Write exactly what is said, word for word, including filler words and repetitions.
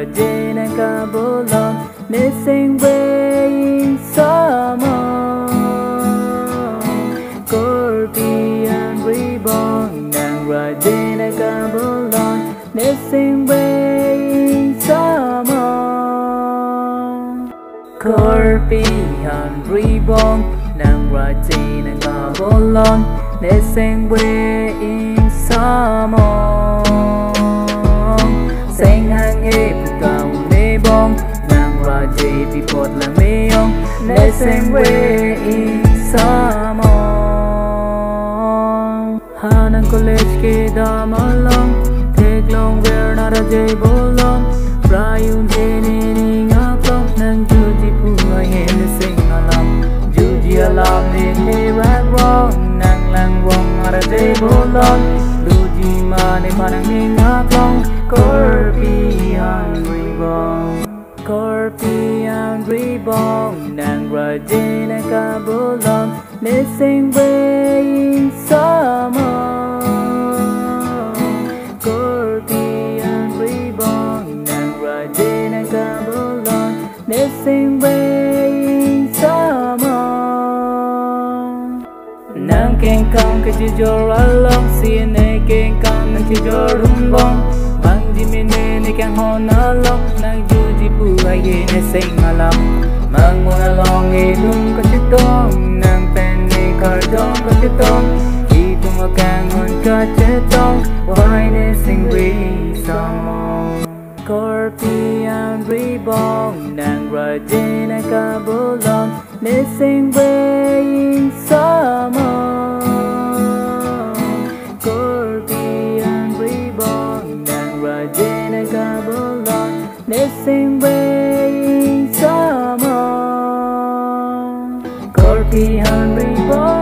Raje nangkabolon, nesengve ingsamon. Korpi anribong, nang raje nangkabolon, nesengve ingsamon. Korpi anribong, nang raje nangkabolon, nesengve ingsamon. Seng hanghe pu ka-un-e bong, nang raje pi apot lang me-ong, nesengve ingsamon. Ha nang college kedam along, theklongver nang raje bolon, prai un'e ne ning aklong, nang juji pu ahin neseng alam. Juji alam ne therak rong, nang lang rong nang raje bolon, juji ma nephan nang ning aklong, korpi anribong. Korpi anribong, nang raje nangkabolon, nesengve ingsamon. Korpi anribong, nang raje nangkabolon, nesengve ingsamon. Nang kengkam kachijor along si ne kengkam nang chijor rumbong. Bang jimine ne kanghon along, nang juji pu ahin neseng alam. Bang mun along edung kachetong, nang pen ne kardom kachetong, itum akanghon kachetong, wai nesengve ingsamon. Korpi anribong, nang raje nangkabolon, nesengve ingsamon. Korpi anribong, nang raje nangkabolon, nesengve ingsamon. Korpi anribong.